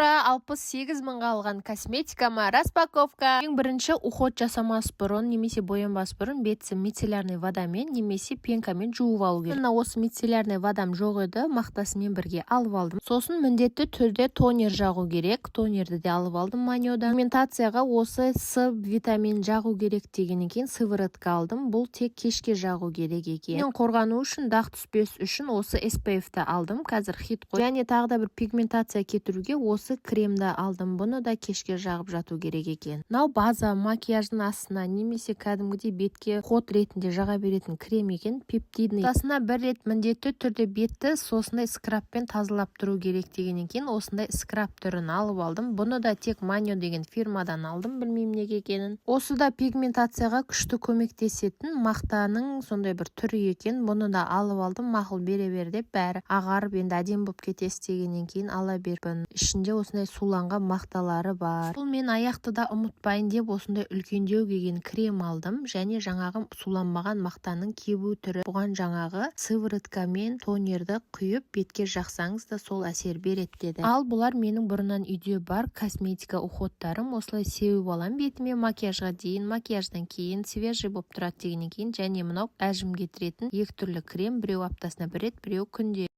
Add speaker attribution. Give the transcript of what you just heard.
Speaker 1: Тура 68 мыңға алған косметикама распаковка. Ең бірінші уход жасамас бұрын немесе боянбас бұрын бетті мицеллярный водамен немесе пенкамен жуып алу керек. Мына осы мицеллярный водам жоқ еді, мақтасымен бірге алып алдым. Сосын міндетті түрде тонер жағу керек, тонерді де алып алдым Маньодан. Пигментацияға осы С витамин жағу керек дегеннен кейін сыворотка алдым. Бұл тек кешке жағу керек екен. Мен қорғану үшін, дақ түспес үшін осы SPF-ті алдым, қазір хит қой. Және тағы да бір пигментация кетіруге осы кремді алдым, бұны да кешке жағып жату керек екен. Мынау база, макияждың астына немесе кәдімгідей бетке уход ретінде жаға беретін крем екен, пептидный. Аптасына бір рет міндетті түрде бетті осындай скрабпен тазалап тұру керек дегеннен кейін осындай скраб түрін алып алдым. Бұны да тек Маньо деген фирмадан алдым, білмеймін неге екенін. Осы да пигментацияға күшті көмектесетін мақтаның сондай бір түрі екен, бұны да алып алдым. Мақұл, бере бер деп, бәрі ағарып, енді әдемі болып кетесіз дегеннен кейін ала беріппін. Ішінде осындай суланған мақталары бар. Бұл мен аяқты да ұмытпайын деп осындай үлкендеу келген крем алдым және жаңағы суланбаған мақтаның кебу түрі. Бұған жаңағы сыворотка мен тонерді құйып, бетке жақсаңыз да, сол әсер береді деді. Ал бұлар менің бұрыннан үйде бар косметика уходтарым. Осылай сеуіп аламын бетіме макияжға дейін, макияждан кейін свежий болып тұрады дегеннен кейін. Және мынау әжім кетіретін екі түрлі крем, біреу аптасына бір рет, біреу күнде.